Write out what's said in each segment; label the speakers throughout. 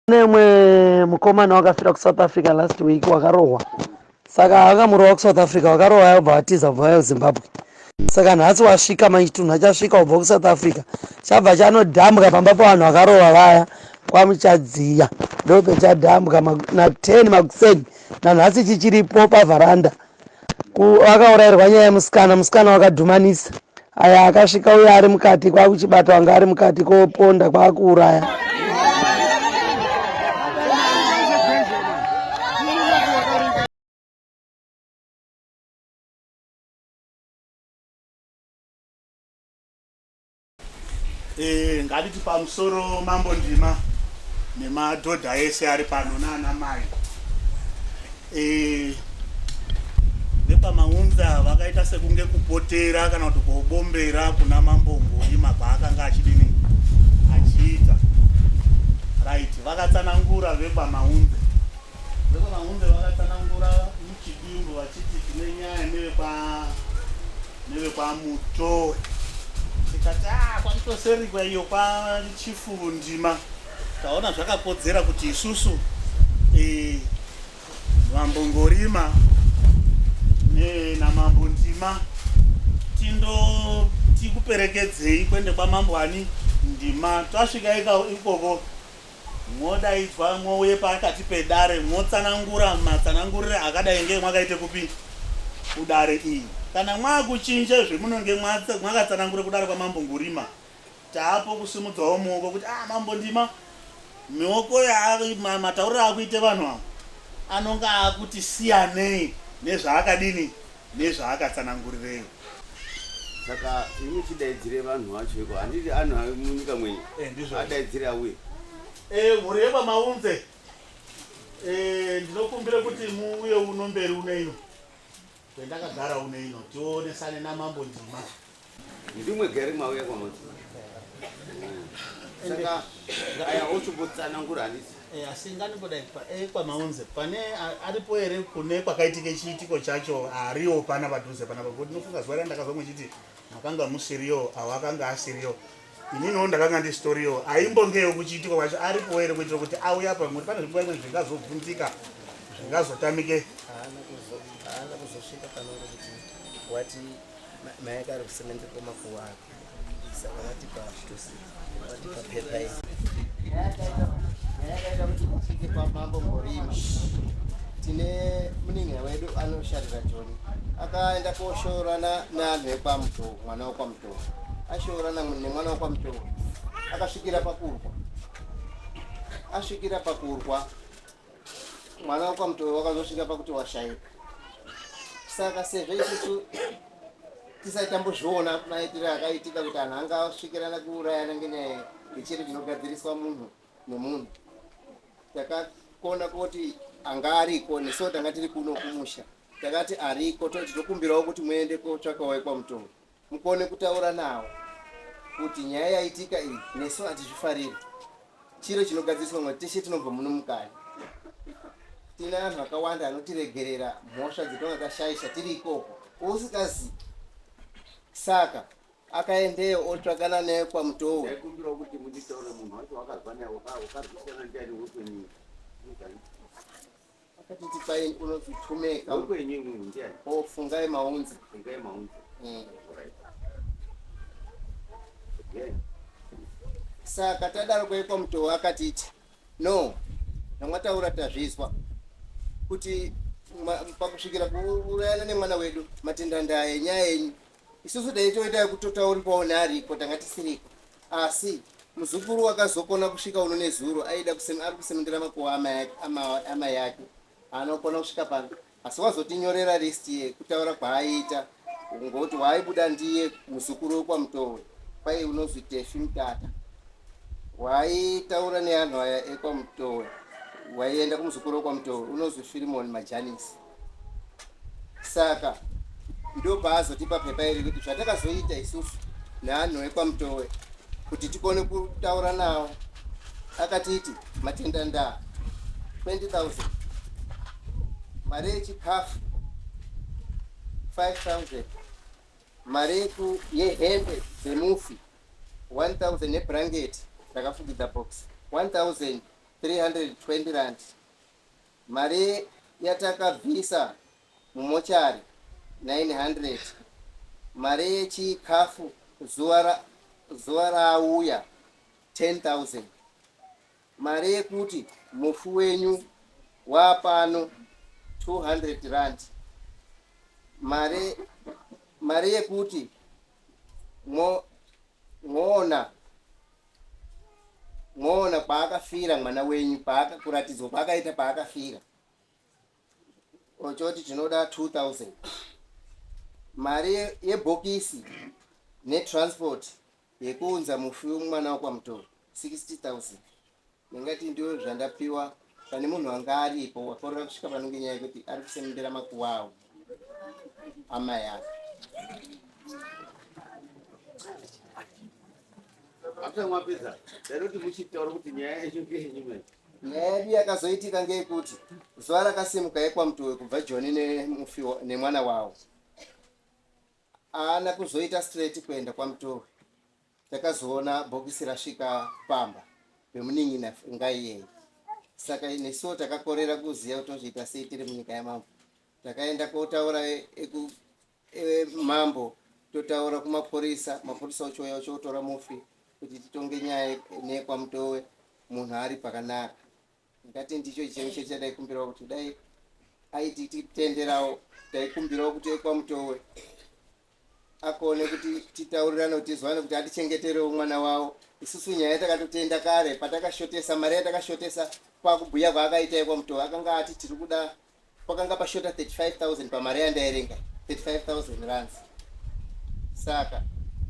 Speaker 1: Nemwe mukomana wakafira kuSouth Africa last week wakarohwa. Saka akamurova kuSouth Africa wakarohwa yobva watiza kubva wauya kuZimbabwe. Saka nhasi wasvika manje chitunha chasvika kubva kuSouth Africa chabva chanodhambwa pamba pavanhu vakarova vaya kwaMuchadziya ndopechadhambwa na 10 makuseni nanhasi chichiripo pavharanda. Vakaurairwa nyaya yemusikana, musikana wakadhumanisa aya akasvika uye ari mukati kwakuchibata wanga ari mukati koponda kwakuuraya.
Speaker 2: Eh, ngatiti pamusoro mambo ndima nemadhodha ese ari pano naana mai eh, vepamaunza vakaita sekunge kupotera kana kuti kobombera kuna mambo Ngorima kwaakanga achidini achiita right vakatsanangura vekwamaunze vekwamaunze vakatsanangura muchidimbu vachiti tine nyaya nevekwa nevekwamutowe tikati ah, kwaitoserikwa iyo kwachifu ndima taona zvakakodzera kuti isusu e, mambo ngorima namambo ndima tindo tikuperekedzei kwende kwamambo ani ndima tasvika ikoko Mwodaidzwa mwouye pakati pedare mwotsanangura matsanangurire akadai ngee mwakaite kupi kudare iyi. Kana mwakuchinja zvemunonge mwakatsanangura kudare kwamambo Ngurima taapo kusimudzawo muoko kuti ah mambo ndima mioko matauriro akuite vanhu ava anonga akuti siyanei nezvaakadini nezvaakatsanangurireyo.
Speaker 3: Saka imi muchidaidzire vanhu vacho iko handiti anhu ari munyika mwenyu
Speaker 2: Eh, ndizvo.
Speaker 3: adaidzire auye.
Speaker 2: Eh, mhuri yekwaMaunze eh, ndinokumbira kuti muuye uno mberi uno ino kwendakagara uno ino tionesane namambo Ndima.
Speaker 3: Ndimwe gari mauya kwaMaunze. Saka aya ochimbotsanangura handiti.
Speaker 2: Eh, asi ngandingodai eh, kwaMaunze pane aripo here kune kwakaitike chiitiko chacho ariwo pana padhuze panapa kuti ndinofunga zuva randakazwa muchiti makanga musiriyo awo akanga asiriyo ininiwo ndakanga ndisitoriyo aimbongeyo kuchiitiko kwacho aripo here kuitira kuti auya apa ngoti pane zvimwe zvingazobvunzika zvingazotamike
Speaker 4: haana kuzosvika pano kuti wati mai ake ari kusemenderwa makuva ake saka vatipa vatipa pepa iyi yakaita kuti tisvike pamambo Ngorima tine munin'ina wedu anosharira Joni akaenda koshoorana neanhu ekwaMutoo mwana wekwaMutoo ashoorana nemwana wekwaMutoo akasvikira pakurwa asvikira pakurwa mwana wekwaMutoo wakazosvika pakuti washaika saka sezvo isusu tisati tambozviona maitiro akaitika kuti anhu angasvikirana kuurayana ngenyaya yechiro chinogadziriswa munhu nemunhu takakona kuti anga ariko nesuwo tanga tiri kuno kumusha takati ariko toti tokumbirawo kuti muende kotsvakawo ekwamutongo mukone kutaura nawo kuti nyaya yaitika iyi nesu hatizvifariri chiro chinogadziriswa ngoti teshe tinobva muno mukani tine anhu akawanda anotiregerera mhosva dzetonga tashaisha tiri ikoko usikazi saka akaendeyo otsvakana nekwamutowe
Speaker 3: Ndaikumbirawo kuti munditaure munhu wacho wakarwa naye wakarwisana ndiani wekwenyu.
Speaker 4: Akatiti pai unonzi Tumeka.
Speaker 3: Wekwenyu imwimwi ndiani?
Speaker 4: Oh, Fungai Maunze.
Speaker 3: Fungai Maunze. Alright. Okay.
Speaker 4: Saka tadaro kwaikwa mutoo akatiti no zvamwataura tazvizwa kuti pakusvikira kuurayana nemwana wedu matenda ndaa yenyaya yenyu isusu taitoita yekutotaurikwawo neariko tanga tisiriko asi muzukuru wakazokona kusvika uno nezuro aida ari kusemendera makuva amai ake anokona kusvika pano asi wazotinyorera list yekutaura kwaaiita ngokuti waaibuda ndiye muzukuru wekwamutowe kwai unozwi tefi mutata waitaura neanhu aya ekwamutowe waienda kumuzukuru wekwamutowe unozwi firimoni majanisi Saka ndopaazotipa pepa iri kuti zvatakazoita isusu neanhu ekwaMutowe kuti tikone kutaura nawo akatiti matenda ndaa 20,000 mari yechikafu 5,000 mari yehembe dzemufi 1,000 nebhurangeti rakafukidza box 1,000. 320 rand. Mari yatakabvisa mumochari 900. Mari yechikafu zuva zuva raauya 10,000. Mari yekuti mufi wenyu waapano 200 rand. Mari mari yekuti mwoona mwoona kwaakafira mwana wenyu paaka kuratidzwa kwaakaita paakafira ochoti tinoda 2000 mari yebhokisi netransport yekuunza mufi wemwana wekwaMutoro 60000. Ndingati ndiyo zvandapiwa pane munhu anga aripo wakorera kusvika panonge nyaya yekuti ari kusemendera makuwa awo amai ake.
Speaker 3: Hamusati mapedza. Ndaida kuti muchitaura kuti nyaya yacho ngeyenyu manje.
Speaker 4: Nyaya yedu yakazoitika ngeyekuti zuva rakasimuka yekwaMutowe kubva Joni nemufi nemwana wavo haana kuzoita straight kuenda kwaMutowe. Takazoona bhokisi rasvika pamba pemunin'ina ngaiyeye. Saka nesuwo takakorera kuziva kuti tozviita sei tiri munyika yamambo. Takaenda kotaura eku mambo totaura kumapurisa, mapurisa ochiuya ochotora mufi kuti titonge nyaya nekwaMutowe munhu ari pakanaka. Ngati ndicho chichemo chedu chataikumbirawo kuti dai aititenderawo, taikumbirawo kuti ekwaMutowe akone kuti titaurirane kuti tizwane kuti atichengeterewo mwana wavo. Isusu nyaya takatotenda kare patakashotesa mari yatakashotesa pakubhuya kwaakaita ekwaMutowe akanga ati tiri kuda pakanga pashota 35000 pamari yandairenga 35000 rands. Saka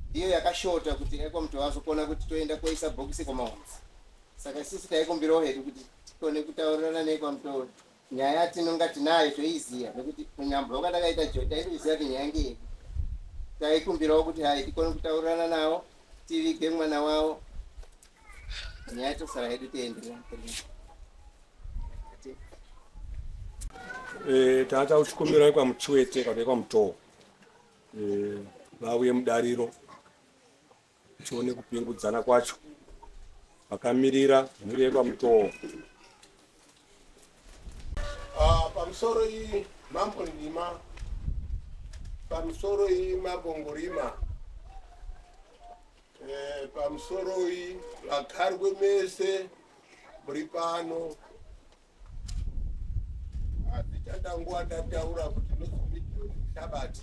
Speaker 4: ndiyo yakashota kuti ekwaMutowe azokona kuti toenda koisa bhokisi kwamaunzi. Saka isusu taikumbirawo hedu kuti tikone kutaurirana nekwaMutowe nyaya yatinonga tinayo toiziya nekuti kunyambwa kwatakaita jo taitoziva kuti nyaya ngeyedu. Taikumbirawo kuti hai tikone kutaurirana navo tivige mwana wavo nyaya tosara hedu tienderera.
Speaker 5: Tata uchikumbira kwaMuchiwete kana kwaMutoo vauye mudariro tione kupingudzana kwacho vakamirira mhuri yekwaMutoo.
Speaker 6: Pamusoro iyi Mambo Ndima, pamusoro iyi Mambo Ngorima, pamusoro iyi vakarwe mese muri pano. Asi chandanguva ndataura kuti ndinonzi Shabati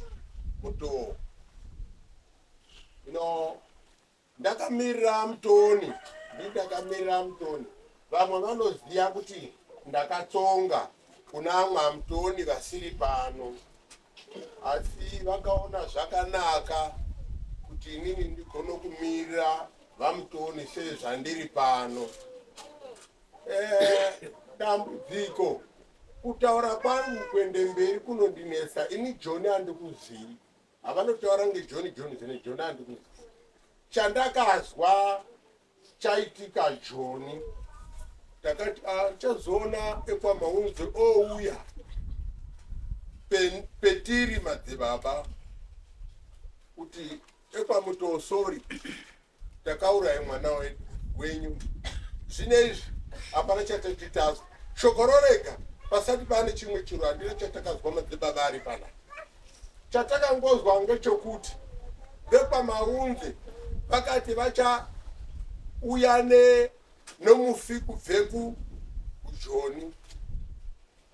Speaker 6: Mutoo. Ino ndakamirira Mutoni, ndindakamirira Mutoni. Vamwe vanoziva kuti ndakatsonga kuna amwe aMutoni vasiri pano, asi vakaona zvakanaka kuti inini ndigone kumirira vaMutoni sezvandiri pano. Dambudziko kutaura kwangu kuende mberi kunondinetsa ini. Joni handikuzivi, havanotaura ngejoni joni zvene joni handikuzivi. Chandakazwa chaitika Joni, takati chazoona ekwamaunze ouya petiri madzibaba kuti ekwaMutosori takauraya mwana wenyu. Zvino izvi hapana chatati tazwa shoko rorega pasati pane chimwe chiro, handina chatakazwa madzibaba ari pana. Chatakangozwa ngechokuti vekwamaunze vakati vachauya nomufi kubve kuJoni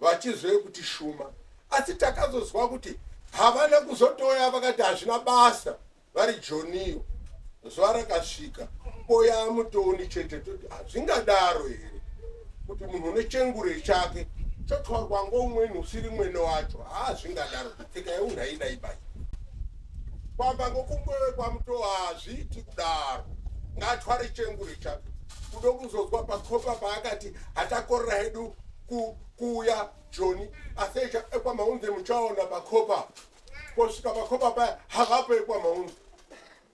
Speaker 6: vachizoye kuti shuma, asi takazozwa kuti havana kuzotoya. Vakati hazvina basa vari Joniyo. Zuva rakasvika koya Mutoni chete. Toti hazvingadaro here kuti munhu une chengure chake chotwarwa ngoumweni usiri mwene wacho? Haazvingadaro, tsika yeunhu haidai bai kwamba ngokungove kwaMutoo, hazviiti kudaro, ngatware chengure chake. Kudo kuzozwa pakopa paakati hatakorera hedu kuuya Joni, asi ekwamaunze muchaona pakopa. Kosvika pakopa paya havapo ekwamaunze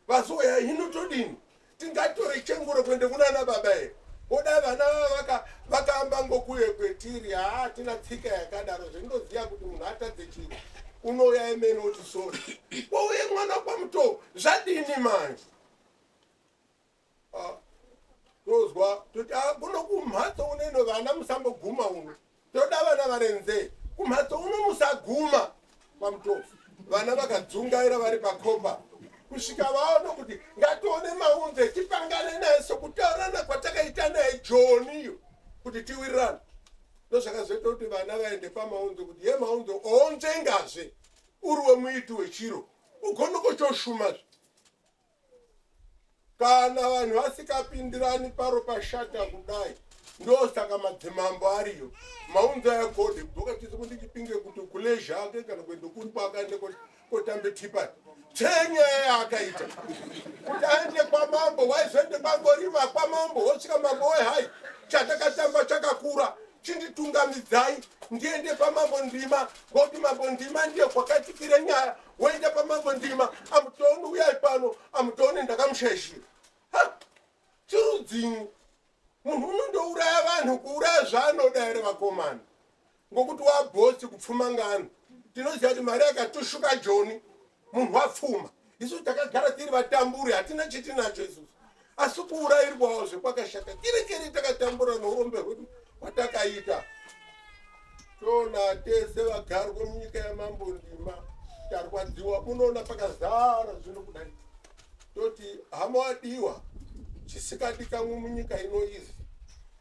Speaker 6: vazoya. Hino todini? Tingatore chenguro kuende kunana baba here? Koda vana vava vakaamba ngokuye kwetiri. Haa, tina tsika yakadaro. Zvinoziva kuti munhu atadze chiro unouya emene oti sorry. Kwouye mwana kwaMutoo, zvadini manje? Tozwa toti kuno kumhatso unene. Vana musamboguma uno, toda vana varenzee kumhatso uno, musaguma kwaMutofu. Vana vakadzungaira vari pakomba kusvika vaona kuti ngatione Maunze tipangane naye sokutaurana kwatakaita naye Joniyo kuti tiwirirane. Ndozvakazoita kuti vana vaende paMaunze kuti ye Maunze oonzvengazve uri wemuiti wechiro ugone kochoshumazve. Kana vanhu vasikapindirani paro pashata kudai, ndosaka madzimambo ariyo. Maunza yagode kudzoka tisi kuti chipinge kuti kulezha ake kana kuenda kuri kwaakaende kotambe tipati chenyaya yaakaita kuti aende kwamambo, waizoende kwangorima kwamambo, wosvika mambo wehai, chatakatamba chakakura, chinditungamidzai ndiende pamambo Ndima, ngokuti mambo Ndima ndiye kwakaitikire nyaya. Woenda pamambo Ndima, amutooni uyai pano, amutooni ndakamushaishira. Ha, chirudzini munhu unondouraya vanhu kuuraya zvaanoda here vakomana? Ngokuti wabhosi kupfuma ngano, tinoziva kuti mari yakatushuka Joni, munhu wapfuma. Isu takagara tiri vatamburi, hatina chitinacho isusu, asi kuurayirwawo zvekwakashata. Tirekere takatambura nourombe hwedu hwatakaita. Toona tese vagarwe munyika yamambo Ndima tarwadziwa. Unoona pakazara zvino kudai, toti hama wadiwa, chisikadikamwe munyika ino izi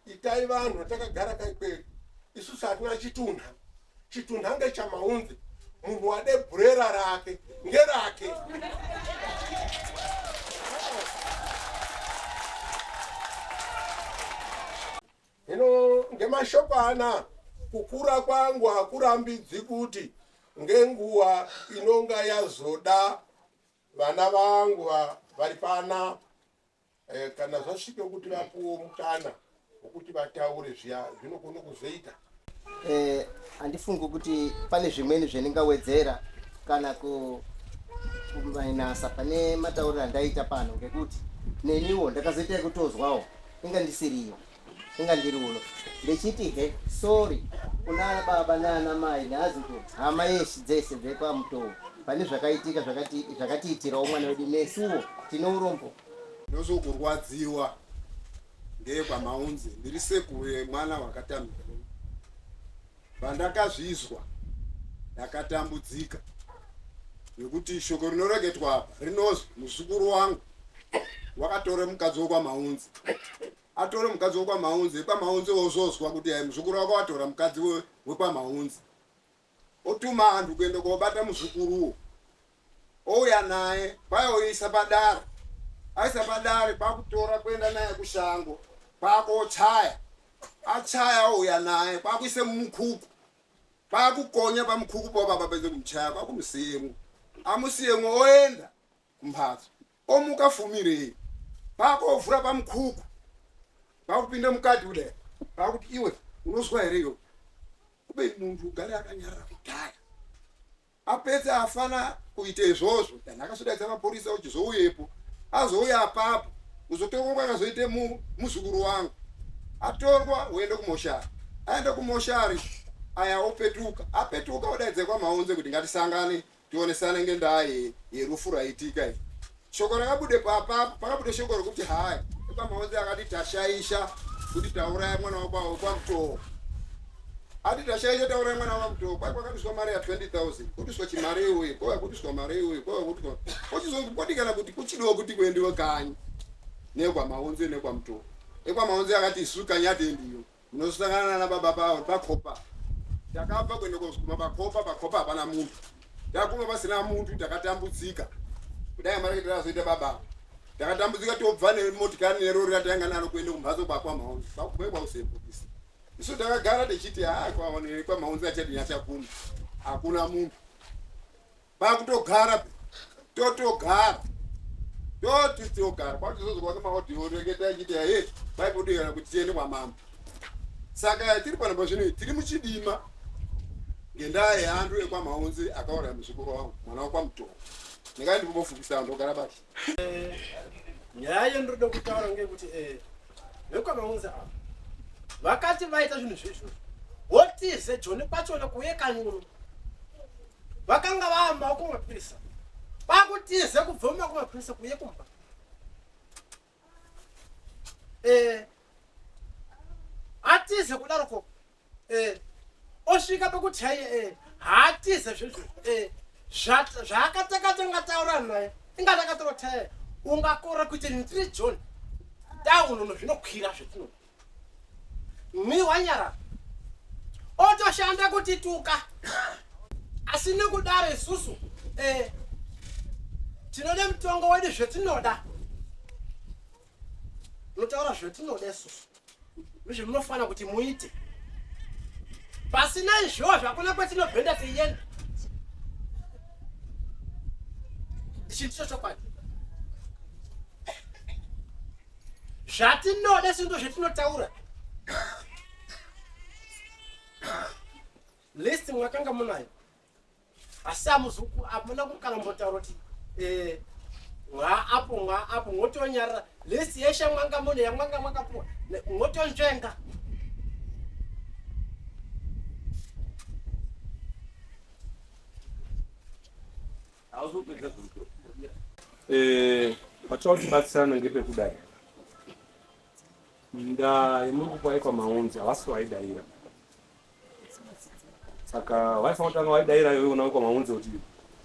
Speaker 6: itai vanhu takagara kaikwedu. Isusu hatina chitunha, chitunha ngechamaunze. Munhu wade bhurera rake ngerake. Hino ngemashoko ana, kukura kwangu hakurambidzi kuti ngenguva inonga yazoda vana vangu vari pana kana zvasvike kuti vapuwe mukana wekuti vataure zviya zvinogona kuzoita.
Speaker 4: Handifungi kuti pane zvimweni zvendingawedzera kana kumainasa pane matauriro andaita pano, ngekuti neniwo ndakazoita yekutozwawo, inga ndisiriyo, inga ndiri uno. Ndechiti he sorry kuna baba naana mai neazukuru, hama yeshe dzese dzekwaMutoo pane zvakaitika zvakatiitirawo mwana wedu. Nesuwo tine urombo.
Speaker 7: Ndozokurwadziwa ndeyekwamaunze, ndiri sekuru yemwana wakatamika. Pandakazvizwa ndakatambudzika nekuti shoko rinoreketwa apa rinozwi muzukuru wangu wakatore mukadzi wekwaMaunze, atore mukadzi wekwaMaunze, ekwaMaunze wozozwa kuti ai muzukuru wako watora mukadzi wekwaMaunze, otuma antu kuenda kobata muzukuruwo, ouya naye kwayoisa padare, aisa padare kwakutora kuenda naye kushango kwakochaya, achaya ouya naye kwakuise mumukuku, kwakukonya pamukuku po baba pedze kumuchaya kwakumusiyemwo, amusiyemwo oenda kumhatso, omuka fumirei kwakovhura pamukuku kwakupinda mukati kudai, kwakuti iwe unozwa here iwe? Kube muntu ugare akanyarara kudhaya, apedza afana kuita izvozvo. Dani akazodaidza mapurisa uchizouyepo, azouya apapo kuzotorwa kwakazoite muzukuru wangu, atorwa woende kumoshari, aende kumoshari aya opetuka, apetuka odaidza kwaMaunze kuti ngatisangane tionesane ngendaa yerufu rwaitika iyi. Shoko rakabude papapo, pakabude shoko rekuti hai ekwaMaunze akati tashaisha kuti tauraya mwana wekwaMutoo, ati tashaisha tauraya mwana wekwaMutoo. Kwai kwakaduswa mari ya 20,000, kuduswa chimari iyoyi, kwauya kuduswa mari iyoyi, kwauya kuduswa kochizodikana kuti kuchidiwa kuti kuendiwe kanyi nekwaMaunze nekwaMutoo. EkwaMaunze akati isu kanyi atiendiyo, munosangana nana baba pavo pakopa. Takabva kuenda kuzoguma pakopa, pakopa hapana muntu, takuma pasina muntu, takatambudzika kudai mareketera azoita baba, takatambudzika tobva nemotikari nerori ratanga naro kuenda kumhatso kwakwaMaunze, kwakume kwausepokisi. Isu takagara tichiti haa kwaMaunze achadini achaguma, hakuna muntu. Pakutogara totogara toti togara kwatizozwa nemaodhiyo reketa ichiti he vaipodiyana kuti tiende kwamambo. Saka tiri pano pazvino tiri muchidima ngendaa yeantu ekwaMaunzi akauraya muzukuru wangu mwana wekwaMutoro. Ndingai ndikumbofukisa ndogara basi.
Speaker 8: Nyaya yendinoda kutaura ngeyekuti vekwaMaunzi ava vakati vaita zvinhu zvezvozvo wotize Joni kwachona kuuye kanyuro vakanga vaamba kumapurisa kwakutize kubva mumakumapurisa kuuye kumba. Atize kudaroko eh, osvika pekuti haiye eh, haatize zvezvo eh, zvaakatakatanga taura naye inga takataura kuti haiye ungakora kuite ndiri john daunono zvinokwira zvetinoda mi wanyarara otoshanda kutituka asi nekudaro isusu eh, tinoda mutongo wedu zvetinoda unotaura zvetinoda isusu ndozvemunofanira kuti muite pasina izvozvo hakuna kwetinobhenda teienda ichi ndicho chokwadi zvatinoda isu ndo zvetinotaura list mwakanga munayo asi amuzuku amuna kana mbotaura kuti eh, mwa apo mwa apo mwotonyarara list yeshe mwanga mune yamwanga mwakapuwa mwotonzvenga
Speaker 5: Eh, patinoda tibatsirana ngepekudai ndaa yemuri kupa yekwa havasi vaidaira saka vaifanira kutanga vaidaira iwe ona wekwa kuti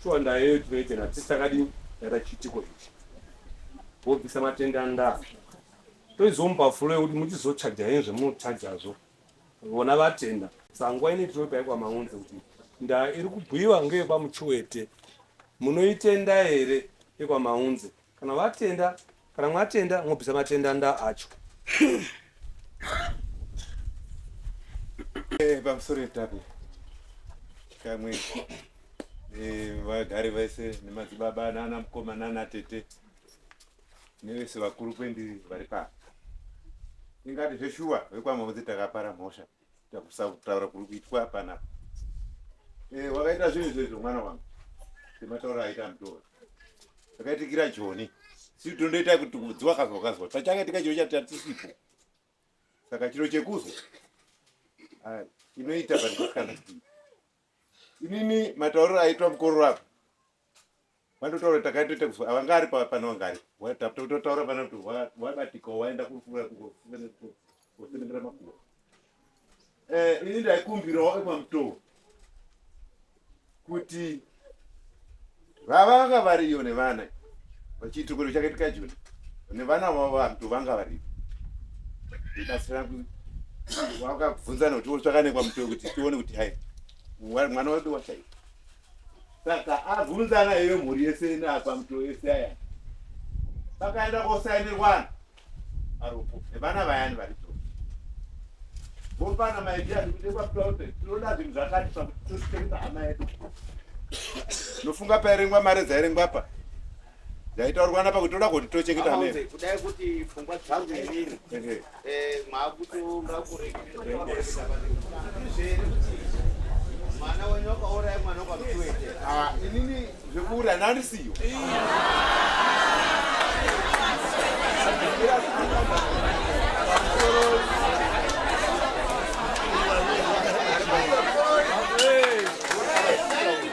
Speaker 5: shuwa ndaa iyoyo tinoitenda tisi takadii taita chiitiko ichi vobvisa matenda ndaa toizomupa fulo yekuti muchizochaja henyu zvemunochajazvo vona vatenda saka nguva ine tinoipa yekwamaunze kuti ndaa iri kubhuyiwa ngeyekwamuchiwete munoitenda here yekwamaunze kana vatenda kana mwatenda mwobvisa matenda ndaa acho
Speaker 9: eh, pamusoro etape kamwe eh, vagari vese nemadzibaba nana mukoma nana tete nevese vakuru kwendiri vari pano ingati zveshuwa vekwamamudzi takapara mhosva takusakutaura kuri kuitwa panapa eh, wakaita zvinhu izvezvo mwana wangu sematauro aita mutora zvakaitikira joni si tondoita kuti kudzi wakazwa wakazwa pachakaitika chiro chati hatisipo saka chiro chekuzwa ah, inoita patikana inini matauriro aitwa mukororo apa vandotaura kuti takaitoita kuzwa avanga ari pano vanga ari totaura pana kuti wabatika waenda kusenengera makuva eh, ini ndaikumbirawo ekwamutoo kuti vavanga variyo nevana vachiitiko chakaitika joni nevana vavo vantu vanga variyo batsira wakabvunzana kuti wotsvakanekwa mutoo kuti tione kuti hai mwana wedu washaika saka abvunzana iyo mhuri yese inapa mutoo yese aya vakaenda kosainirwana arupo nevana vayani varipo vopana maidea zvekuti tinoda zvinhu zvakati pakuti tositengesa hama yedu nofunga pairengwa mari dzairengwa pa dzaitaurwa napa kuti toda kuti tochengeta hama yedu
Speaker 3: kudai kuti pfungwa dzangu inini eh, maakutonga kuregerera mwana wenyu wakauraya mwana wakamutuete
Speaker 9: ah, inini zvekuuraya ndandisiyo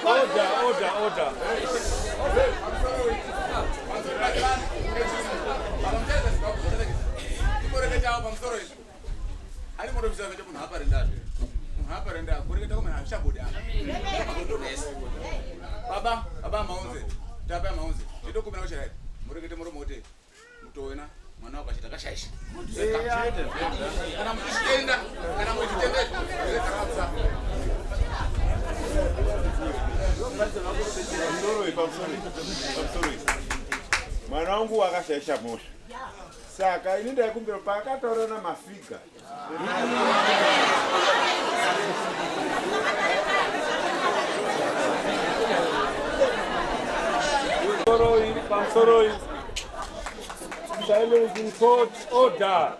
Speaker 5: Order, order, order.
Speaker 2: Baba, baba maunze, tapa maunze. Tinokumbira kuchera murekete muromo kuti mutowena mwana wakachita akashaisha. Kana muchitenda, kana muchitenda
Speaker 9: mwana wangu wakashaisha mhosva saka ini ndaikumbira paakataura namafiga
Speaker 5: Pamusoroi, silence in court order.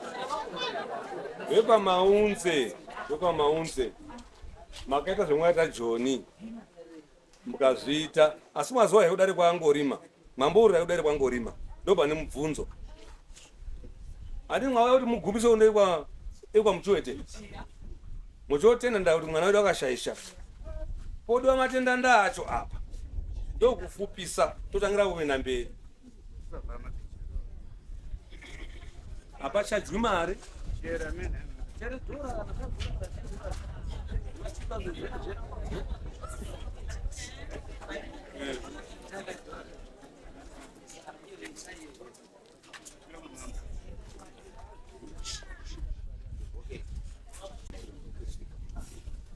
Speaker 5: Vekwamaunze, vekwamaunze, makaita zvemwaita Joni mukazviita, asi mazuva ekudare kwaangorima, mambourira kudare kwangorima, ndopane mubvunzo. Ati mwauya kuti mugumise uno ekwa ekwa Muchiwete. Muchiotenda ndaa kuti mwana wedu akashaisha. Podiwa matenda ndaa acho apa. Ndokufupisa totangira kuenda mberi. Hapachajwi mari.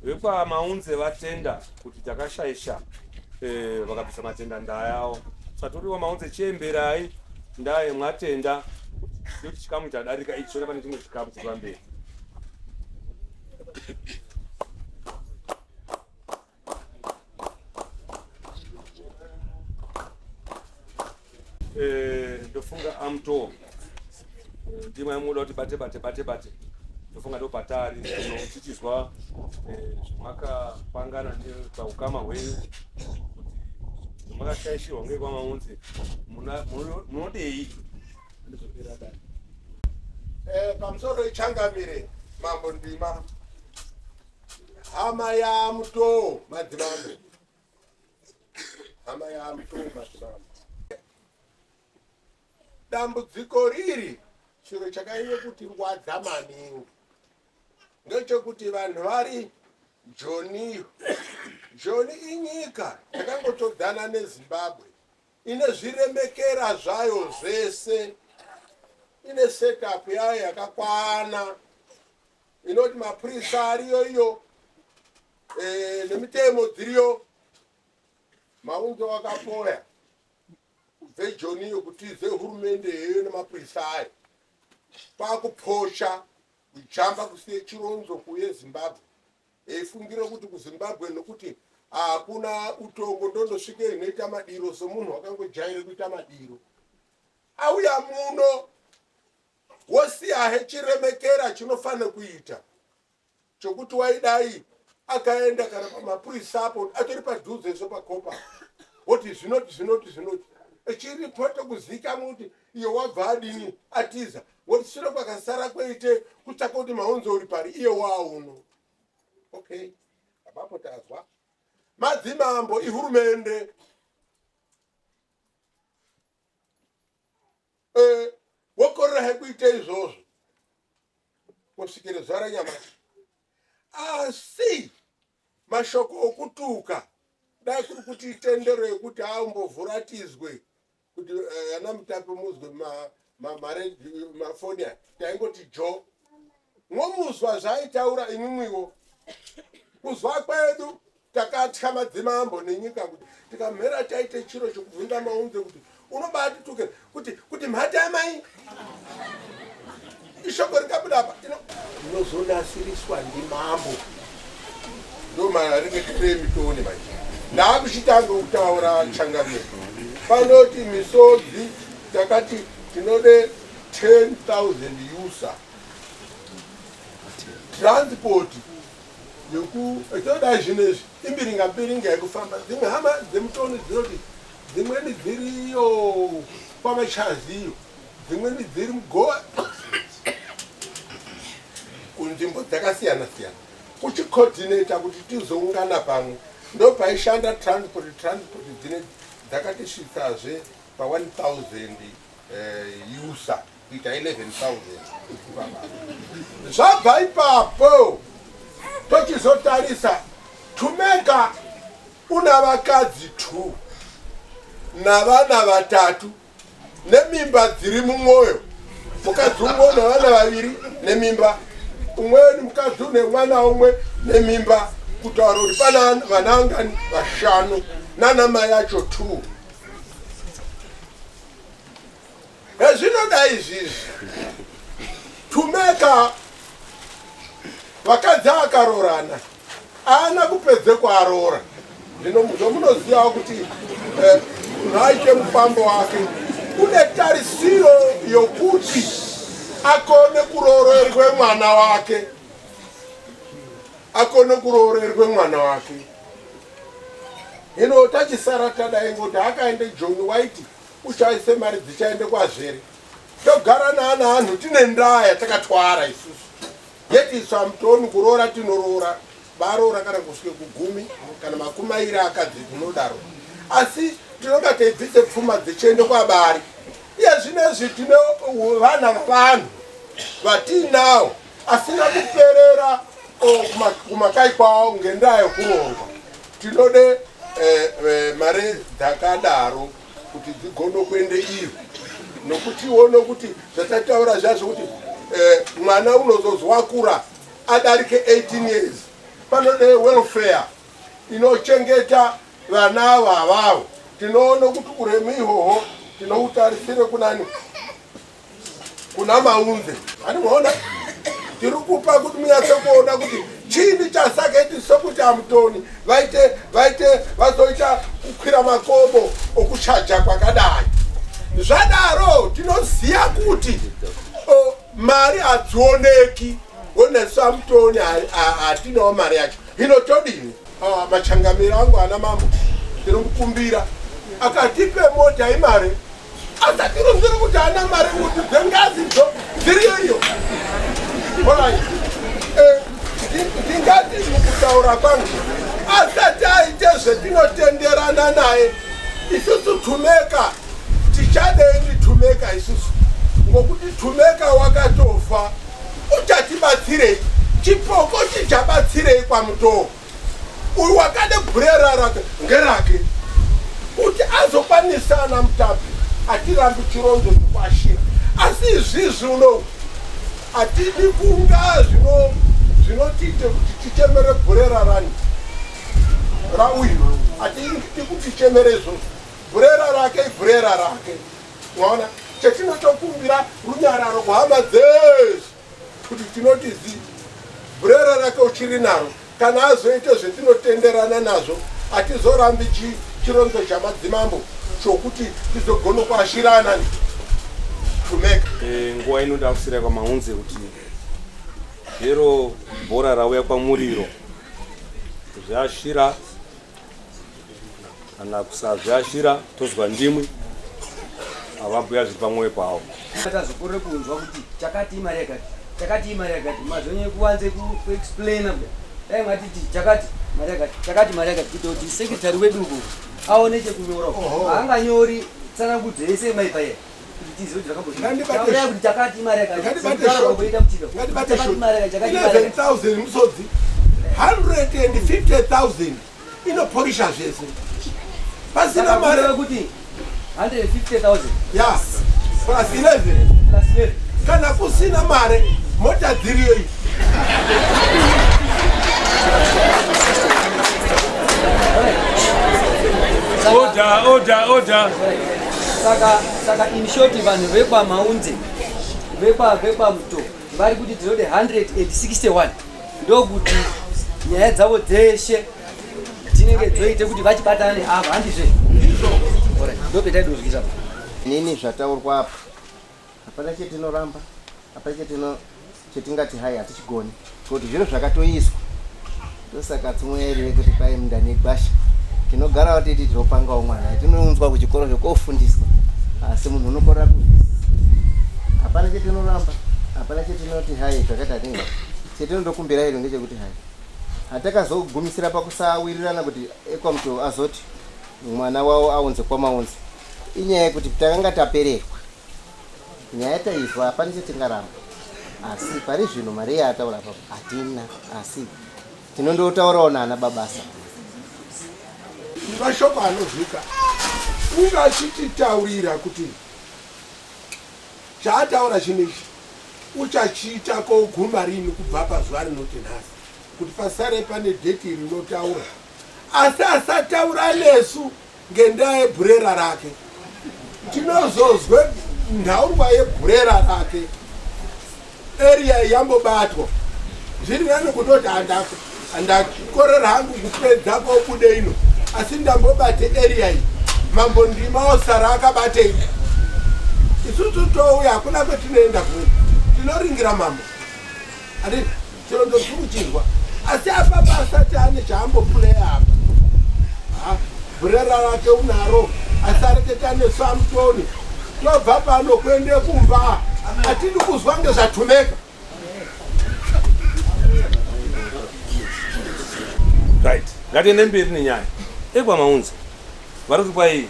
Speaker 5: VekwaMaunze vatenda kuti takashaisha eh, vakabvisa matenda ndaa yawo. Saka toti kwaMaunze chiemberai ndaa yemwatenda kuti chikamu chadarika ichi chona pane chimwe chikamu chiri pamberi. Eh, ndofunga amto ndimwe yamuda kuti bate bate bate bate ndofunga ndopatari kuno tichizwa eh, zvamakapangana paukama hwenyu kuti zvamakashaishirwa ngekwamaunzi munodei ndizopera dai
Speaker 6: eh, pamusoro ichangamire mambo ndima hama yamutoo madzimambo hama yamutoo madzimambo dambudziko riri chiro chakanyanya kutirwadza maningi ndechekuti vanhu vari joniyo joni inyika yakangotodzana nezimbabwe ine zviremekera zvayo zvese ine setup yayo yakakwana inoti mapurisa ariyo iyo e, nemitemo dziriyo maunzo wakapoya kubve joniyo kutize hurumende yeyo nemapurisa ayo kwakuposha kujamba kusiye chironzo kuuye zimbabwe eifungira kuti kuzimbabwe nokuti hakuna utongo ndondosvike inoita madiro somunhu wakangojaire kuita madiro auya muno wosiyahe chiremekera chinofanira kuita chokuti waidai akaenda kana pamapurisa apo atori padhuze so pakopa woti zvinoti zvinoti zvinoti echiripota kuzikamwa kuti iye wabva adini atiza woti sure kwakasara kweite kutsvaka kuti maunzo uri pari iye wauno okay apapo tazwa madzimambo ihurumende Eh, wokorera hekuita izvozvo kusvikira zuva ranyamasi asi mashoko okutuka dai kuri kuti itendero yekuti aumbovhuratizwe kuti eh, ana mutape muzwe mafoni aya taingoti jo mwomuzwa zvaaitaura imwimwiwo kuzwa kwedu Takatya madzimambo nenyika kuti tikamhera taite chiro chokubvunza maunze kuti unobatituke kuti kuti mhata yamai ishoko rikabuda apa inozonasiriswa ndimambo ndomareketire emitoni manje ndakuchitanga kutaura changamire panoti misodzi takati tinode 10000 usa transport yekutodai zvinezvi imbiringa mbiringa yekufamba dzimwe hama dzemutoni dzinoti dzimweni dziriyo kwamachaziyo dzimweni dziri mugowa kunzvimbo dzakasiyana siyana kuchicoordinata kuti tizoungana pamwe ndopaishanda transport transport dzine dzakatisvitsazve pa 1000 eh, usa kuita 11000 zvabva ipapo tochizotarisa tumeka una vakadzi 2 navana vatatu nemimba dziri mumwoyo mukadzi umwe une vana vaviri nemimba umweni mukadzi une mwana umwe nemimba kutaura kuti pana vana angani vashanu nana mai acho 2 Hezvinoda izvizvi Tumeka vakadzi akarorana aana kupedze kwaroora zvino zvomunozivawo kuti eh, munhu aite mufambo wake une tarisiro yokuti akone kuroorerwe mwana wake akone kuroorerwe mwana wake hino tachisara tadai ngoti akaende joni waiti Ushaise mari dzichaende kwazvere. Togara naana anhu tine ndaa yatakatwara isusu. Yeti isu amutoni kuroora tinoroora. Baroora kana kusvike kugumi kana makumairi akadzi tinodaro. Asi tinonga teibvise pfuma dzichiende kwabari. Iye zvinezvi tine vana vavanhu vatiinawo. asina kuperera kumakai kwawo ngendaa yekuroorwa. Tinode eh, eh, mare dzakadaro kuti dzigone kuende iyo, nokuti ione kuti zvatataura zvazvo kuti eh, mwana unozozwa wakura adarike 18 years, panode welfare inochengeta vana ava avavo. Tinoona kuti uremu ihoho tinoutarisire kunani? Kuna Maunze. Ani maona tiri kupa kuti munyatse kuona kuti chiini chasakaiti sokuti amutoni vaite vaite vazoita kukwira makomo okuchaja kwakadai. Zvadaro tinoziva kuti mari hadzioneki, onesu amutoni hatinawo mari yacho. Hino todini? Ah, machangamiro angu ana mambo, tinomukumbira akatipe mota imari, asatironzere kuti ana mari kuti dzengazidzo dziriyo iyo. Alright. Ndingati mukutaura kwangu asati aite zvetinotenderana naye isusu, Tumeka tichadei Tumeka isusu, ngokuti Tumeka wakatofa, uchatibatsirei? Chipoko chichabatsirei kwamutoo? Uyu wakade bhurera rake ngerake kuti azokwanisa. Ana Mutapi, hatirambi chironzo chekuashira, asi izvizvi unou hatidi kunga zvinotiite kuti tichemere bhurera rani rauyu. Hatidi kuti tichemere izvozvo. Bhurera rake ibhurera rake, waona. Chetinotokumbira runyararo kuhama dzese kuti tinoti zi bhurera rake uchiri naro. Kana azoite zvetinotenderana nazvo, hatizorambi chironzo chamadzimambo chokuti tizogona kuashirana Tumeka.
Speaker 5: Nguva ino ndakusira kwaMaunze kuti hero bhora rauya kwamuriro, kuzviashira kana kusazviashira tozwa ndimwi avabhuya zviri pamwoyo pavo.
Speaker 10: Tazokorere kunzwa kuti chakati imari yakati, chakati imari yakati, mazonyanya kuwanze kuexplaina kuda. Dai matiti chakati mari yakati, chakati mari yakati, kuita kuti secretary wedu uko aone chekunyora. Haanganyori tsanangudzo yese maipa iye kuti tizive kuti zvakambodii. Kuti chakati imari yakati,
Speaker 6: Ngatibate
Speaker 10: sekutaura
Speaker 6: short.
Speaker 10: kwamboita mutiro.
Speaker 6: Ngatibate
Speaker 10: Chakati
Speaker 6: short.
Speaker 10: imari yakati, chakati imari yakati.
Speaker 6: 11,000 musodzi, 150,000 inoporisha zvese pasina
Speaker 10: Saka
Speaker 6: mari.
Speaker 10: kureva kuti 150,000
Speaker 6: ya plus 11
Speaker 10: plus 11.
Speaker 6: Kana kusina mare, mota dziriyo iyi.
Speaker 5: Order, order, order.
Speaker 10: Saka in short, vanhu vekwaMaunze, vekwaMuto vari kuti tinode 161, ndokuti nyaya dzavo dzeshe dzinenge dzoite kuti vachibatana neava, handizve? Alright, ndopetaidozwisa.
Speaker 4: Nini zvataurwa apa hapana chetinoramba, hapana chetingati hai hatichigoni, kuti zviro zvakatoiswa. Ndosaka tsumo iri yekuti kwai munda negwasha tinogarawo titi tinopangawo mwana tinounzwa kuchikoro zvekofundiswa, asi munhu unokorera kuzwisisa. Hapana chetinoramba, hapana chetinoti hai zvakati hatinga. Chetinondokumbira iro ngechekuti hai hatakazogumisira pakusawirirana kuti ekwaMuto azoti mwana wavo aunze kwaMaunze, inyaya yekuti takanga tapererwa. Nyaya taizwa, hapana chetingaramba, asi pari zvino mari yaataura apapo hatina, asi tinondotaurawo naana babasa.
Speaker 6: Mashoko anozwika ungachititaurira kuti chaataura chinhu ichi uchachiita koguma rini kubva pazuva rinoti nhasi, kuti pasare pane date rinotaura, asi asataura nesu ngendaa yebhurera rake. Tinozozwe nhaurwa yebhurera rake area yambobatwa. Zviri nani kutoti handakorera hangu kupedza kobude ino, asi ndambobate area iyi. Mambo ndima osara akabatei, isusu touya, hakuna kwetinoenda kumwe, tinoringira mambo. Ati chirondo tiri kuchizwa, asi apa pasati ane chaambopuleya apa. Ha, bhurera rake unaro, asi areketa nesu amutoni. Tobva pano kuende kumba, hatidi kuzwa ngezvatumeka.
Speaker 5: Right, ngatiende mberi nenyaya. EkwaMaunze vari kuti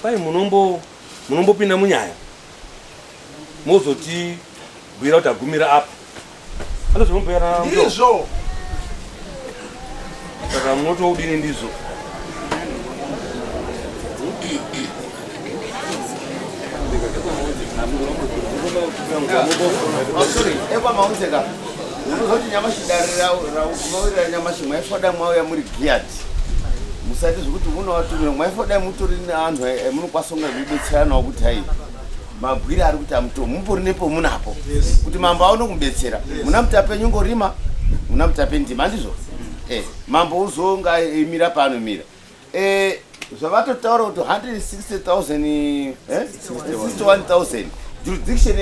Speaker 5: kwai munombopinda munyaya mozotibwira kuti agumira apa. Andozvinombuyana
Speaker 6: Ndizvo.
Speaker 5: Saka munotoudini ndizvo?
Speaker 3: Oh, sorry, ekwamaunze ka unozoti nyamashi dare raunowirira nyamashi mwaifoda mwauya muri geared musaite zvekuti munovatumira mwaifoda mutori neanhu emunokwanisa kunge muibetseranawo kuti hai mabwire ari kuti amuto mumbori nepomunapo kuti mambo aone kumubetsera muna mutape nyongorima muna mutape ndima handizvo eh, mambo uzonga eimira paanomira eh, zvavatotaura kuti 160,000 eh, 61,000 jurisdiction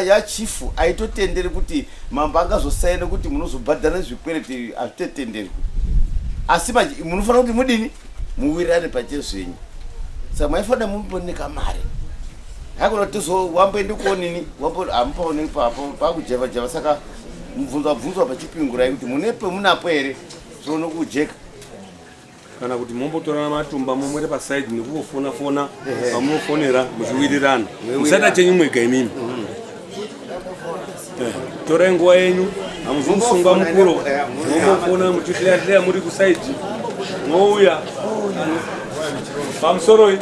Speaker 3: yachief haitotenderi kuti mambo angazosaina kuti munozobhadhara zvikwereti hazvitotenderwi asi manje munofanira kuti mudini muwirirane pachezvenyu saka maifanira mumboneka mari haikona kuti tizo wamboende kuonini wambo hamupaoneki papo pakujeva jeva saka mubvunzo wabvunzwa pachipingurai kuti mune pemunapo here zvoone kujeka
Speaker 5: kana kuti mombotorana matumba momwere pasaidi nekungofona fona pamunofonera muchiwirirana musaita chenyu mwega imimi eh, torai nguva yenyu hamuzomusungwa mukuro mombofona muchihleya-hleya muri kusaidi mouya pamusoroi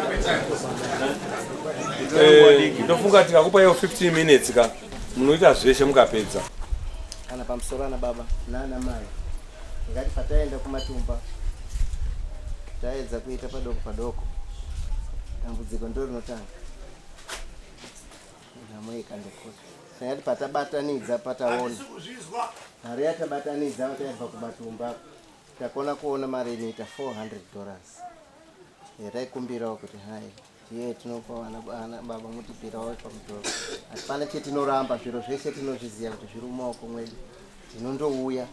Speaker 5: eh, ndofunga tikakupa iyo 15 minutes ka munoita zveshe mukapedza
Speaker 4: kana pamusoro ana baba naana mai Ndingati pataenda kumatumba taedza kuita padoko padoko, dambudziko ndo rinotanga nhamo ikandokura. Ndingati patabatanidza pataona mari yatabatanidza taibva kumatumba takona kuona mari inoita 400 dollars yataikumbirawo kuti hai Ndiye tinopa vana ana baba mutipirawo pamutoro. Hapana chetinoramba zviro zvese tinozviziva kuti zviri mumaoko mwedu. Tinondouya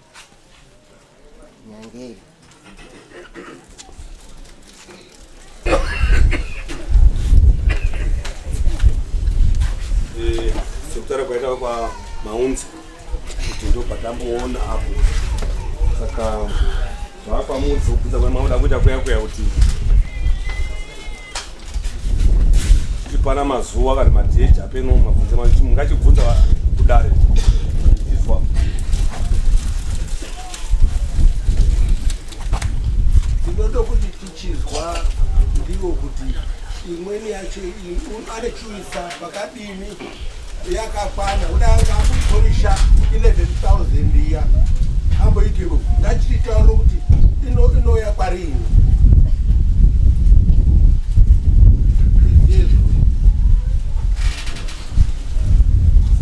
Speaker 4: nyangei.
Speaker 5: Eh, sekutaura kwaita kwa Maunzi kuti ndo patamboona apo saka zvavakwamudzi kubvunza kwemaoda kuita kuya kuya kuti tipana mazuva kana madheji apeno mabvunza machi mungachibvunza kudare izwa
Speaker 6: tinoda kuti tichizwa ndiwo kuti imweni yacho anochiisa pakadini yakakwana kuda anga akuporisha 11000 iya amboitiro ngachitaura kuti inouya kwarini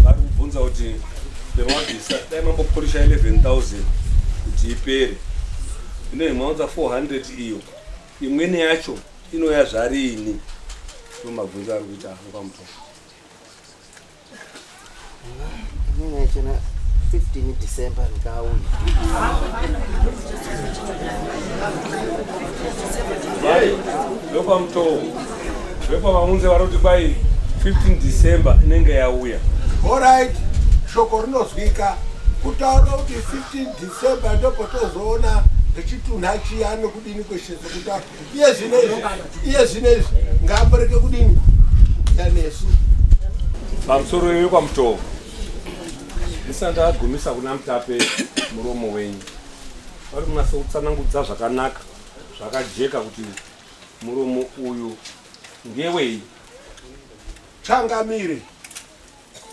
Speaker 5: vari kubvunza kuti pemabvisa dai mamboporisha 11000 kuti ipere ine maunza 400 iyo imweni yacho inouya zvarini ndomabvunzo ari kuita pamutongo
Speaker 4: Inini yachona 15 December ndikauya.
Speaker 5: Vekwamutoo vekwamaunze vari kuti kwai 15 December inenge yauya.
Speaker 6: Alright, shoko rinozwika kutaura kuti 15 December ndopotozoona ngechitunha chiya nokudini kweshe sekuta iye zvinezvi iye zvinezvi ngaamboreke kudini yanesu
Speaker 5: pamusoro iwe kwamutoo ndisati ndagumisa kuna mutape muromo wenyu vari kunasa kutsanangudza zvakanaka zvakajeka kuti muromo uyu ngewei
Speaker 6: changamire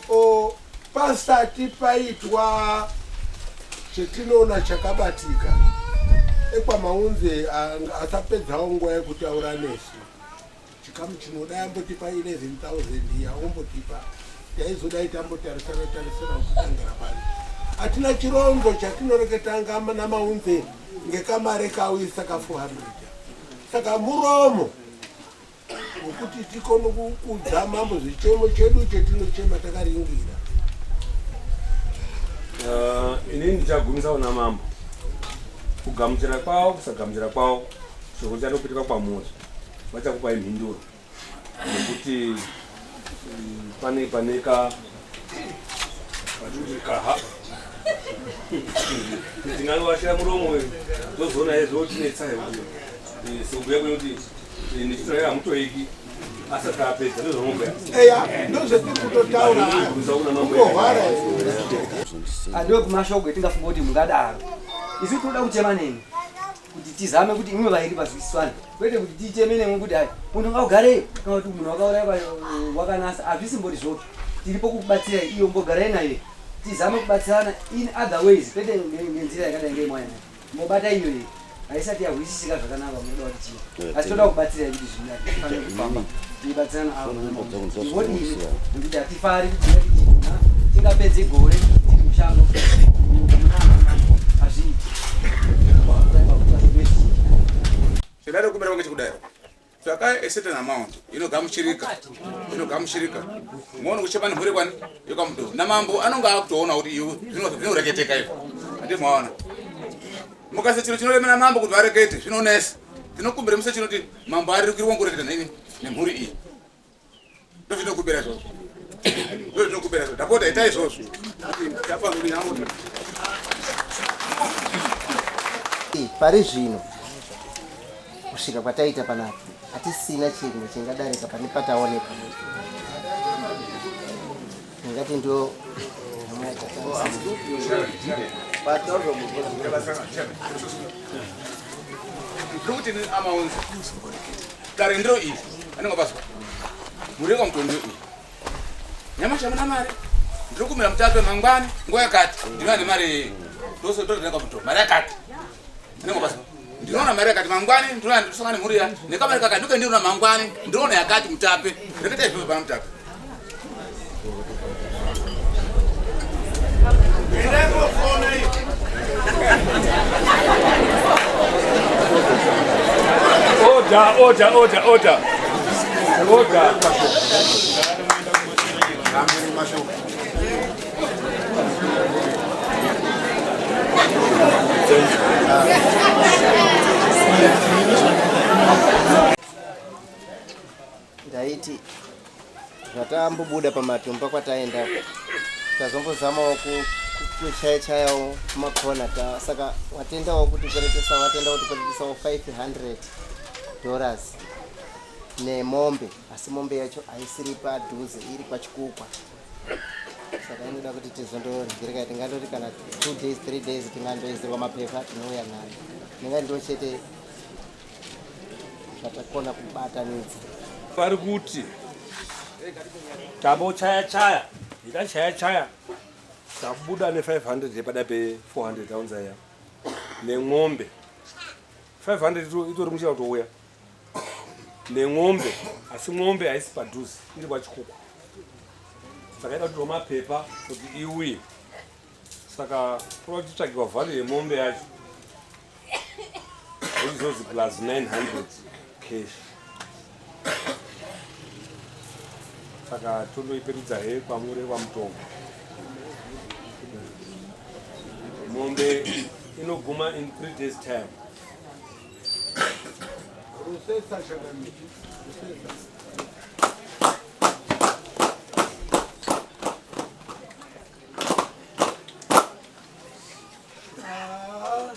Speaker 6: O, pasati paitwa chetinoona chakabatika, ekwaMaunze asapedzawo nguva yekutaura nesu. Chikamu chino dai ambotipa 11,000 iya ombotipa, taizodai tambotarisana tarisana kutangira pano. Hatina chironzo chatinoreketa naMaunze ngekamare kauyisa ka 400. Saka muromo Ngokuti tikone kukudza mambo zvichemo chedu chetinochema takaringira.
Speaker 5: Inini ndichagumisa kuna mambo kugamuchira kwavo kusagamuchira kwavo shoko richanopitika kwamuri vachakupai mhinduro nekuti pane paneka kaha tinganovashira muromo uyu tozoona izvo tinetsa sekubhuya kwekuti nechitora hamutoiki. Asati apedza ndozvamombe.
Speaker 6: Eya, ndozvetiri kutotaura. Kungohwara.
Speaker 10: Andiwe kumashoko etingafunga kuti mungadaro. Isu tinoda kuchema nemi kuti tizame kuti imwe vairi pazwisiswane kwete kuti ticheme nemwe kuti hai munhu ngaugareyo kana kuti munhu wakauraya wakanasa hazvisimbori zvoki tiripo kukubatsirai iyo mbogarai naye tizame kubatsirana in other ways kwete nenzira yakadai ngeimwaya nayo mbobata iyo iyi haisati yahwisisika zvakanaka munoda kuti chii asi toda kubatsirai kuti zvinofane kufamba tibatsirana avo tivodini nekuti hatifari kuti tingapedze gore tiri mushango hazviiti
Speaker 11: Chidare kumbera kwange chikudai. Tsvakai a certain amount inogamuchirika. Inogamuchirika. Muone kuchema nemhuri kwani yekwamuto. Namambo anonga akutoona kuti iwe zvinoreketeka izvo. Handi maona. Mukase chiro chinoremera mambo kuti varekete zvinonesa. Tinokumbira muse chinoti mambo arikirwa kureketa neni nemhuri iyi. Ndozvinokumbira izvozvo. Ndozvinokumbira izvozvo. Ndapota itai izvozvo. Tapa mhuri yangu.
Speaker 4: Pari zvino kusvika kwataita panapa hatisina chinhu chingadarika pane pataoneka ndingati ndo
Speaker 11: Ndiri kuti amaunzi dare ndiro iri anenge pazwa mhuri yekwamutondo iyi nyamashi hamuna mari ndiri kumira mutape mangwani nguva yakati ndinoa nemari totoenda kwamutondo mari yakati anenge pazwa ndinoona mari yakati mangwani ndinoona ndosangana nemhuri ya nekamari kakati ndoke ndinoona mangwani ndinoona yakati mutape reketa izvozvo pana mutape
Speaker 5: Order, order, order, order. Order.
Speaker 4: Ndaiti zvatambobuda pamatumba kwataenda tazombozamawo kuchaya chayawo kumakona ta saka watendawo kuti kweretesa watendawo kuti kweretesawo 500 dollars nemombe asi mombe yacho haisiri padhuze iri pachikukwa saka inoda kuti tizondorigirika tingandoti kana 2 days 3 days tingandoisirwa mapepa tinouya nayo ndingati ndo chete zvatakona kubatanidza
Speaker 5: Vari kuti tambochaya chaya ndikachaya chaya tabuda ne500 yepada pe400 aunza iya nemwombe 500 itori muchira kutouya nemwombe asi mwombe haisi padhuze iri kwachikukwa saka ida kutirwa mapepa kuti iuye saka toda kuchitsvagirwa value yemombe yacho izozi plus 900 cash saka tondoiperidza he kwamuri kwamutongo mombe inoguma in 3 days time
Speaker 6: Rusetsa changamire. Rusetsa. Ah.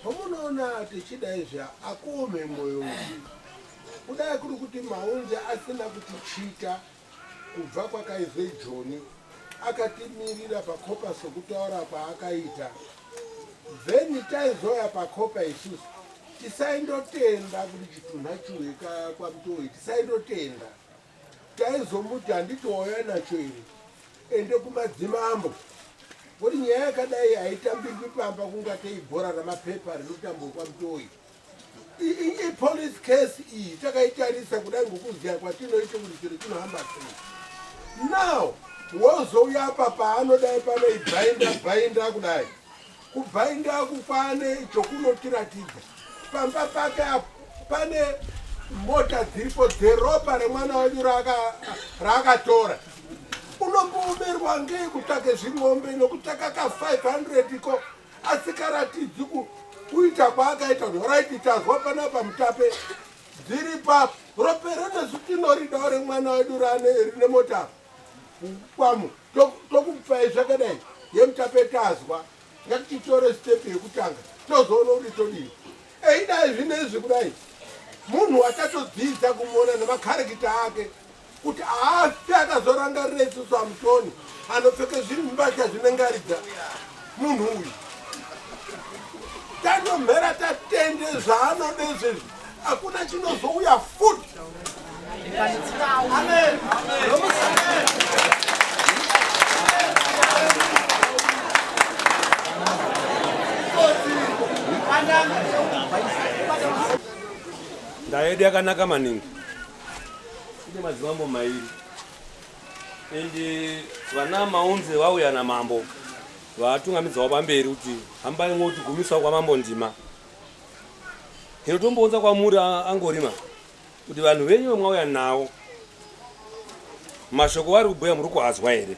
Speaker 6: Pamunoona tichida izvi akuome mwoyo kudai kuri kuti maunze asina kutichita kubva kwakaizwe Joni akatimirira pakopa sokutaura kwaakaita then taizouya pakopa isusu tisaindotenda kuti chitunha chiuye kwamutoyi tisaindotenda taizomuti handiti wauya nacho here ende kumadzimambo kuti nyaya yakadai haitambirwi pamba kungatei bhora ramapepa rinotambwa kwamutoyi ipolice case iyi takaitarisa kudai ngokuziva kwatinoita kuti chiro chinohamba sei now wozouya apa paanodai panoibhainda bhainda kudai kubhainda aku kwane chokunotiratidza pamba pake apo pane mota dziripo dzeropa remwana wedu raakatora unomboomerwa ngei kutsvake zving'ombe nokutsvaka ka 500 ko asikaratidzi kuita kwaakaita kuti horaiti tazwa panapa mutape dziri papo ropero nesu tinoridawo remwana wedu rine mota kwamu tokupai zvakadai yemutape tazwa ngatitore step yekutanga tozoona kuti todii eidai zvinezvi kudai Munhu watatodzidza kumuona nemakarekita ake kuti haafi akazorangarira isusu amutoni anopfeke zviri mbatya zvinengaridza munhu uyu. Tatomhera tatende zvaanoda izvezvi, hakuna chinozouya futi. Amen.
Speaker 5: Ndaa yedu yakanaka maningi. Ine madzimambo mairi. Ende vana Maunze vauya namambo vatungamidzawo pamberi kuti hambai mwotigumisawo kwamambo Ndima. Hino tombounza kwamuri angorima kuti vanhu venyu vamwauya nawo mashoko vari kubhuya muri kuazwa here?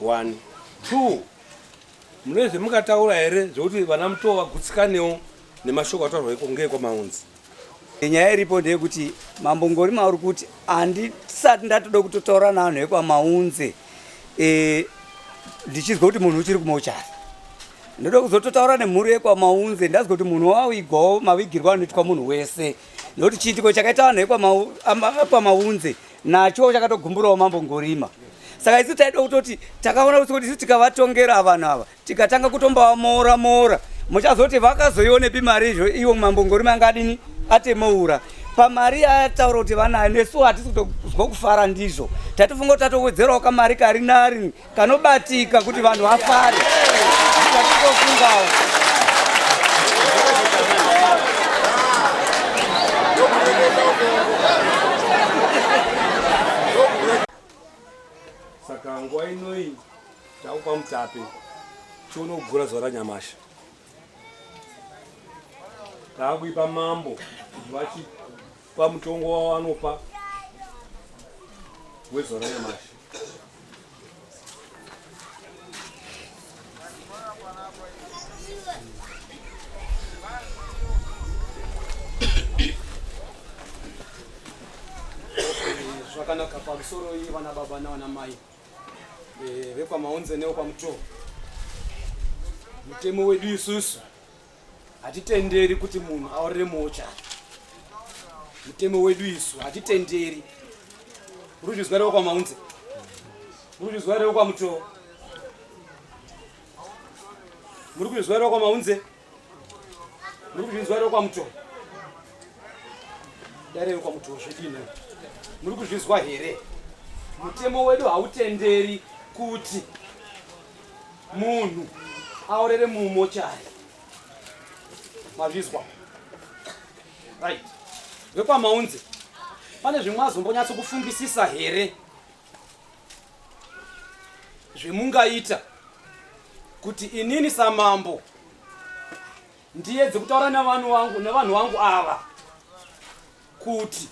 Speaker 5: One, two, mune zvemukataura here zvekuti vana Mutoo vagutsikanewo nemashoko ataurwa ngeekwamaunzi?
Speaker 10: Nyaya iripo ndeyekuti Mambo Ngorima uri kuti handisati ndatoda kutotaura navanhu vekwaMaunze e, ndichinzwa kuti munhu uchiri kumochari. Ndoda kuzototaura nemhuri yekwaMaunze ndazwa kuti munhu wawigwawo mavigirwo anoitwa munhu wese, nekuti chiitiko chakaita vanhu vekwaMaunze nacho chakatogumburawo Mambo Ngorima. Saka isu taida kutoti takaona kuti isu tikavatongera vanhu ava tikatanga kutombavamora mora muchazoti vakazoionepi mari izvo ivo Mambo Ngorima anga adini atemoura pamari yaataura kuti vanayo, nesu hatisi kutozwa kufara ndizvo. Tatofunga kuti tatowedzerawo kamari kari nari kanobatika kuti vanhu vafare. Tatofungawo.
Speaker 5: Saka nguva inoyi takupa mutape tione kugura zuva ranyamashi. Takuipa mambo kuti vachipa mutongo wavanopa wezuva ranyamashi.
Speaker 12: Zvakanaka pamusoro iyi vana baba navana mai eh, vekwaMaunze nevekwamutoo. Mutemo wedu isusu hatitenderi kuti munhu aorere mochari. Mutemo wedu isu hatitenderi. Muri kuzvizwa here vekwaMaunze? Muri kuzvizwa here vekwaMutoo? Muri kuzvizwa here vekwaMaunze? Muri kuzvinzwa here vekwaMutoo? Dare vekwaMutoo zvedini? Muri kuzvizwa here? Mutemo wedu hautenderi kuti munhu aorere mumochari. Mazvizwa? Right. VekwaMaunze, pane zvimwe azombonyatso kufungisisa here zvemungaita kuti inini samambo ndiyedze kutaura nevanhu vangu nevanhu vangu ava kuti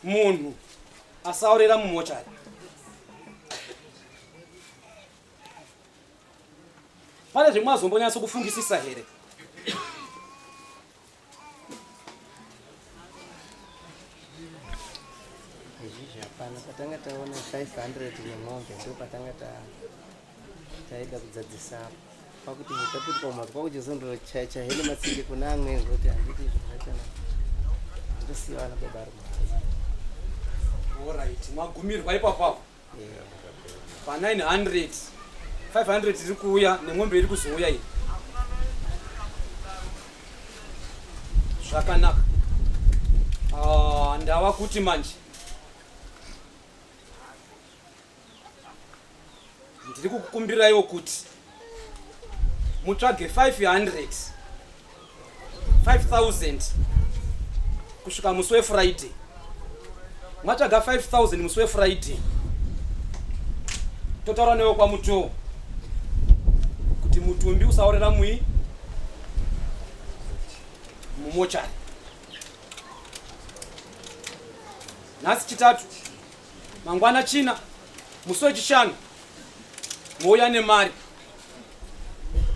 Speaker 12: munhu asaorera mumochari? Pane zvimwe azombonyatso kufungisisa here?
Speaker 4: Izvizvi hapana. Patanga taona 500 nemombe ndo patanga taida kudzadzisa apo. Pakuti tapetuka kumhatso kwakuchizondochaya hene matsinge kuna amweni kuti handiti izvo zvachona ndosiya vana baba ari kumhatso.
Speaker 12: Alright, magumirwa ipapo apo. Pa 900 500 iri kuuya nemombe iri kuzouya iyi. Zvakanaka. Ah, ndava kuti manje ndiri kukukumbiraiwo kuti mutsvage 500 5000 kusvika musi weFriday. Mwatsvaga 5000 musi weFriday, totaura newe kwaMutoo kuti mutumbi usaorera mui mumochari. Nhasi Chitatu, mangwana China, musi weChishanu mouya nemari,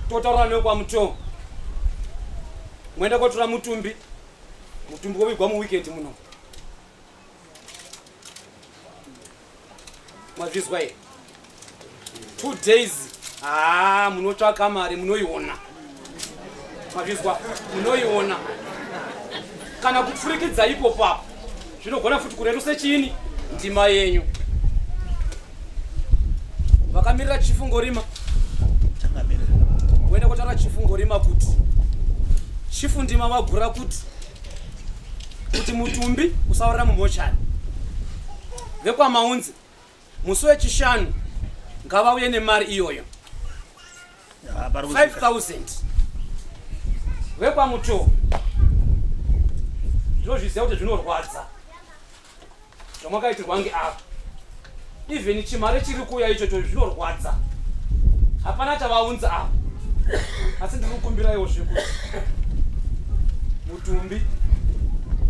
Speaker 12: totaura newe kwaMutoo, mwenda kotora mutumbi, mutumbi wovigwa muweekend muno. Mazvizwa here? 2 days haa, munotsvaka mari munoiona. Mazvizwa? Munoiona. Kana kupfurikidza ipo papo zvinogona futi kureruse chiini ndima yenyu. Vakamirira Chief Ngorima voenda kotaura Chief Ngorima kuti Chief Ndima vagura kuti kuti mutumbi usaurira mumochari. VekwaMaunze musi wechishanu ngavauye nemari iyoyo 5000 vekwaMutoo ndinozviziva kuti zvinorwadza zvamakaitirwa ngeava even chimari chiri kuuya ichocho zvinorwadza hapana chavaunza ava asi ndiri kukumbiraiwo zvekuti mutumbi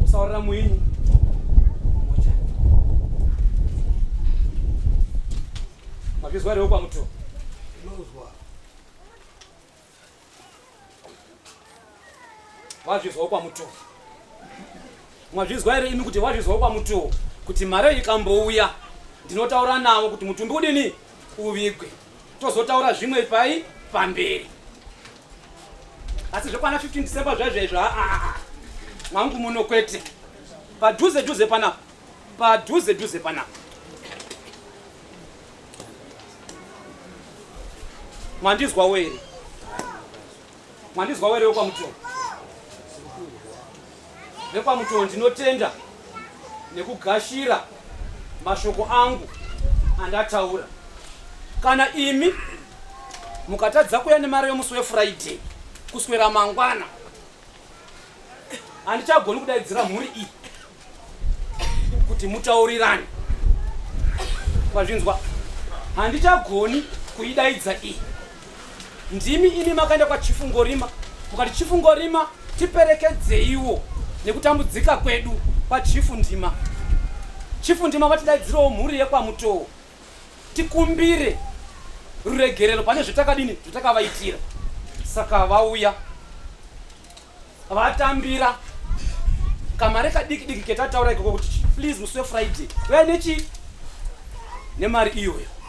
Speaker 12: usaurira muinyi mazvizwa here wekwamuto Wazvizwa kwaMutoo. Mwazvizwa here imi kuti wazvizwa kwaMutoo kuti mari ikambouya ndinotaura navo kuti mutumbi udini uvigwe tozotaura zvimwe pai pamberi asi zvekwana 15 December zvaizvo izvo aa mwangu muno kwete padhuze dhuze panapa padhuze dhuze panapa Mwandizwawo here? Mwandizwawo here wekwaMutoo? VekwaMutoo ndinotenda nekugashira mashoko angu andataura. Kana imi mukatadza kuya nemari yomusi weFriday kuswera mangwana handichagoni kudaidzira mhuri iyi kuti mutaurirane kwazvinzwa handichagoni kuidaidza iyi ndimi imi makaenda kwachifu ngorima mukati chifu ngorima tiperekedzeiwo nekutambudzika kwedu kwachifu ndima chifu ndima vatidaidzirewo mhuri yekwamutoo tikumbire ruregerero pane zvetakadini zvetakavaitira saka vauya vatambira kamari kadiki diki ketataura ikoko kuti please musi wefriday uya nechi nemari iyoyo.